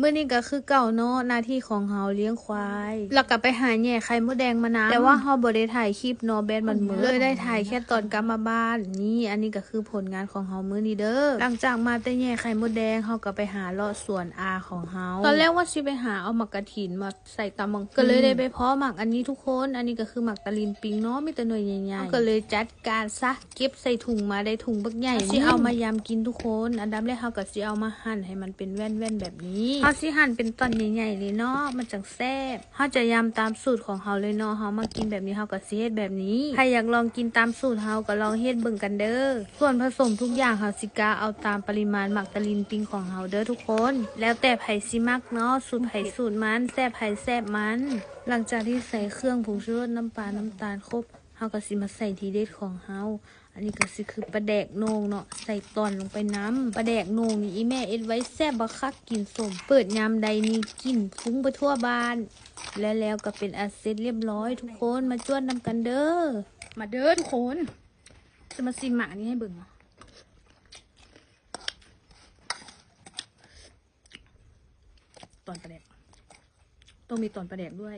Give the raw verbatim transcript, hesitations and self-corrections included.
มื้อนี้ก็คือเก่าเนาะ หน้าที่ของเฮาเลี้ยงควาย แล้วก็ไปหาแหย่ไข่มดแดงมานำ แต่ว่าเฮาบ่ได้ถ่ายคลิปเนาะ แบตมันหมด เลยได้ถ่ายแค่ตอนกลับมาบ้าน นี่ อันนี้ก็คือผลงานของเฮามื้อนี้เด้อ หลังจากมาแต่แหย่ไข่มดแดง เฮาก็ไปหาเลาะสวนอาของเฮา ตอนแรกว่าสิไปหาเอาหมากกระถินมาใส่ตำบักหุ่ง ก็เลยได้ไปพ้อหมากอันนี้ทุกคน อันนี้ก็คือหมากตะลินปิงเนาะ มีแต่หน่วยใหญ่ๆ เฮาก็เลยจัดการซะ เก็บใส่ถุงมาได้ถุงบักใหญ่ เฮาสิเอามายำกินทุกคน อันดับแรกเฮาก็สิเอามาหั่นให้มันเป็นแว่นๆแบบนี้ เฮาสิหั่นเป็นต่อนใหญ่ๆเลยเนาะ มันจั่งแซ่บ เฮาจะยำตามสูตรของเฮาเลยเนาะ เฮามากินแบบนี้เฮาก็สิเฮ็ดแบบนี้ ใครอยากลองกินตามสูตรเฮาก็ลองเฮ็ดเบิ่งกันเด้อ ส่วนผสมทุกอย่างเฮาสิกะเอาตามปริมาณหมากตะลินปิงของเฮาเด้อทุกคน แล้วแต่ไผสิมักเนาะ สูตรไผสูตรมัน แซ่บไผแซ่บมัน หลังจากที่ใส่เครื่องผงชูรส น้ำปลา น้ำตาลครบ เฮาก็สิมาใส่ทีเด็ดของเฮา อันนี้ก็สิคือปลาแดกโหน่งเนาะ ใส่ต่อนลงไปนำ ปลาแดกโหน่งนี่อีแม่เอ็ดไว้แซ่บบักคัก กินส้ม เปิดยามใดนี่กลิ่นฟุ้งไปทั่วบ้าน และแล้วก็เป็นอันเสร็จเรียบร้อยทุกคน มาจวดนำกันเด้อ มาเด้อทุกคน จะมาซิมหมากอันนี้ให้เบิ่งเนาะ ต่อนปลาแดก ต้องมีต่อนปลาแดกด้วย